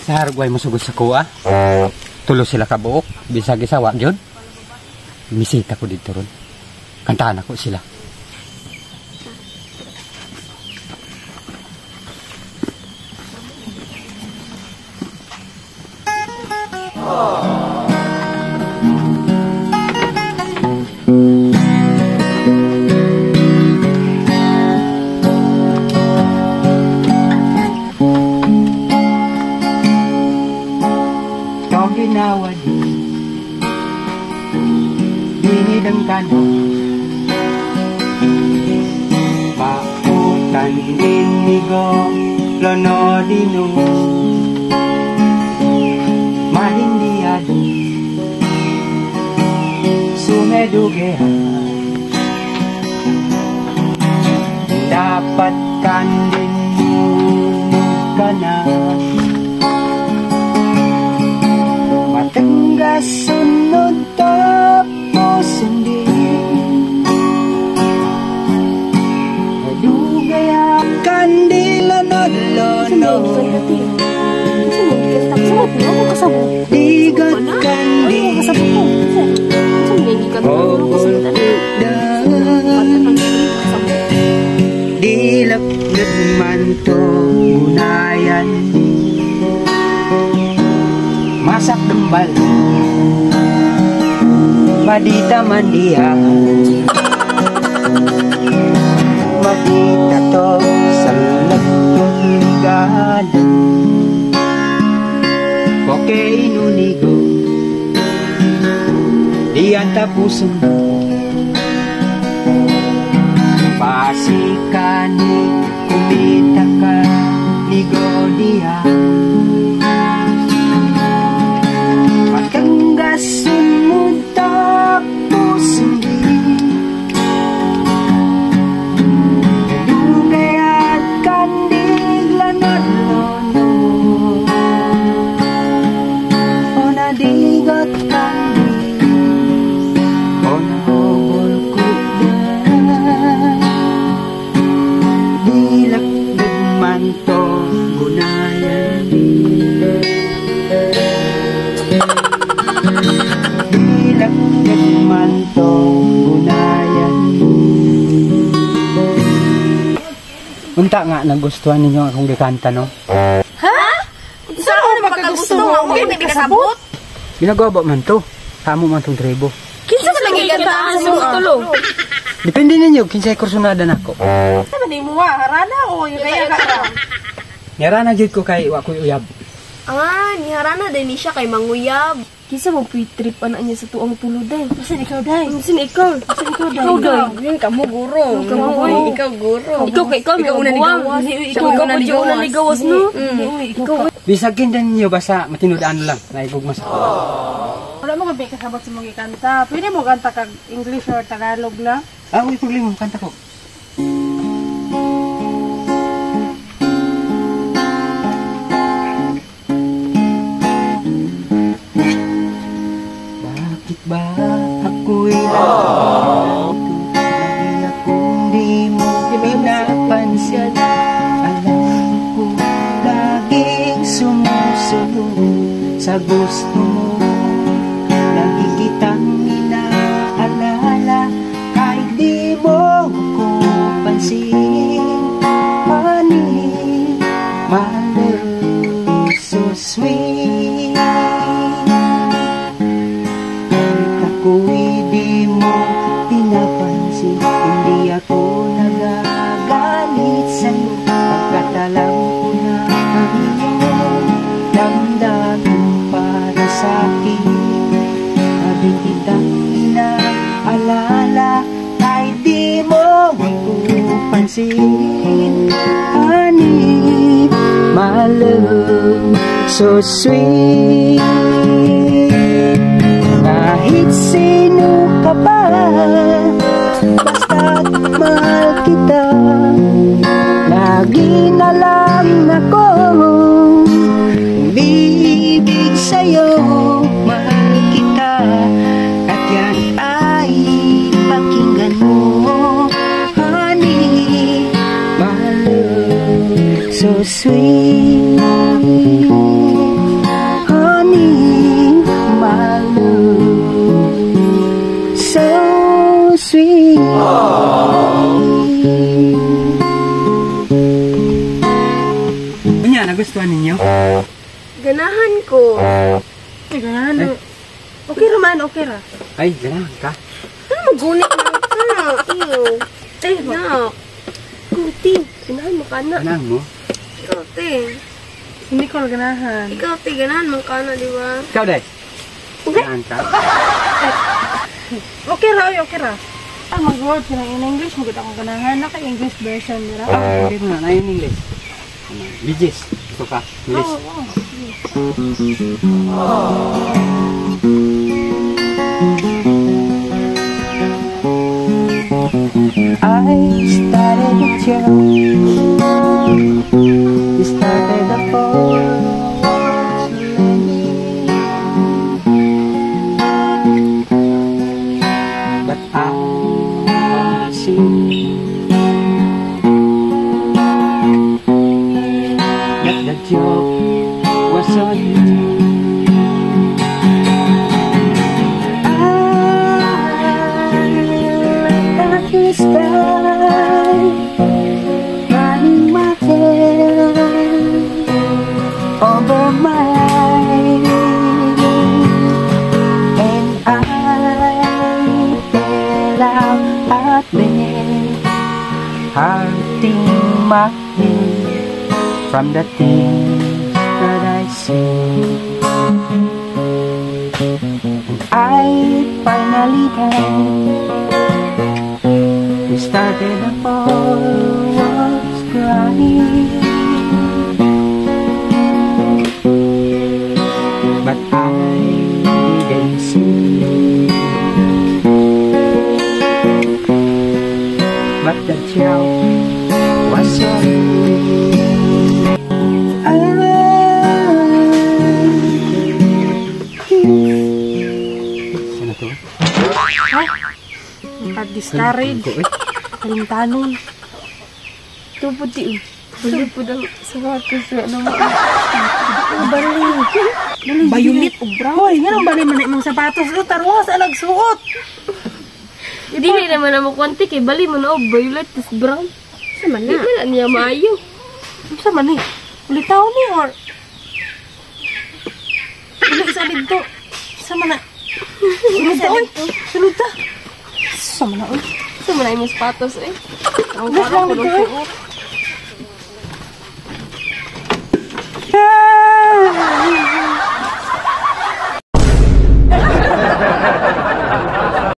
Naharugway mo sugod sa kuha. Tulo sila kabuok, bisag isa wa gyud. Misita ko dito ron. Kantahan ako sila. Ginawa di dinidang tanong Mautan din nigo lono dinu Mahindiado Sumedugehan Dapat kandin ka na Matenggasunod tapos hindi Dugay kandila naglono Digat kandi Dilapnad man to gunayan Masak dembal Madita man dia Madita to sa lagtuligan Okay nunigo Diyan tapusin Pasikani kumita ka nigo diya Matanggasun mo tapos hindi Dugay at kandig lanod-lono O nadigot kandig O nahugol ko na Dilakdag man to gunayan Dilakdag man to gunayan. Unta nga nagustuhan ninyo akong gikanta, no? Ha? Saan ako magkagusto nga? Huwag may kasabot? Ginagawa man to. Tamo man tong tribo. Kinsa man lagi kantaan sa mga tulo? Depende ninyo, kinsay kursunada nako. Ano ni mo harana o yung kaya ka ra? Niharana jud ko kay wa ko'y uyab. Ah, niharana din ni siya kay manguyab. Kinsa mo trip anak niya sa tuang tulo day. Basta ikaw day. Basta ikaw. Basta ikaw day. Ikaw day. Yun ka mo guro. Ikaw, Ikaw guro. Ikaw kay ikaw may Ikaw una ubuwang. ligawas. Ikaw una ligawas no. Ikaw. Bisag kinda ninyo basta matinud-an lang naigugma sa ako. Wala mo gabi kasabot sa mga kanta. Pwede mo kanta kag English or Tagalog lang. Ah, uy problema kanta ko. Bakit ba ako'y lagi akong di mo pinapansin? Alam ko laging sumusunod sa gusto mo. Lagi kitang inaalala kahit di mo ko pansin. Honey, my love, so sweet. Kahit ako'y di mo pinapansin, hindi ako nagagalit sa'yo. Pagkat alam ko na ang iyong damdamin para sa'kin. Lagi kitang inaalala kahit di mo ako pansin. Honey, my love, so sweet. Kahit sino ka pa, basta't mahal kita. Lagi na lang ako umiibig sa'yo. Mahal kita at yan ay pakinggan mo. Honey, my love, so sweet. Ganahan ko. Ay, ganahan. Okay ra man, okay ra. Ay, ganahan ka. Ano magunit man ka? Iyo. Ay, Yak. Kuti. Ganahan mo ka na. Ganahan mo? Ikaw, te. Hindi ko ganahan. Ikaw, te. Ganahan mo ka na, di ba? Ikaw, Day. Ganahan ka? Okay ra, oy, okay ra. Ah, mag-word ka in English, magod akong ganahan. Naka-English version nila. Ah, okay na. Na in English. Bee Gees. Ito ka. English. Oo, oo. I started a joke. You started the force landing. But I only see that the joke was on you. I looked at the sky, running my hand over my eyes, and I fell out at bed, hurting my head from the things that I said. And I finally died. We started the was crying, but I didn't see. But the joke was on me. Sino to? Ha? Naka-discourage. Kalimtanon. Ito po, ti. Bali po ang sapatos. Ano mo? Bali. Violet o brown. Hoy, nga nang bali man na imong sapatos. O, tarwa sa nagsuot. Dili naman na mo kwanti kay bali man o violet tas brown. Sa man Di na? man na niya maayo. Sa man eh? Ulitaw ni or... Uli sa dito. Sa man na? Sulod ta, oy. Sulod ta. Sa man na, oy. Sa man na imong sapatos eh. Ulit lang dito, oy.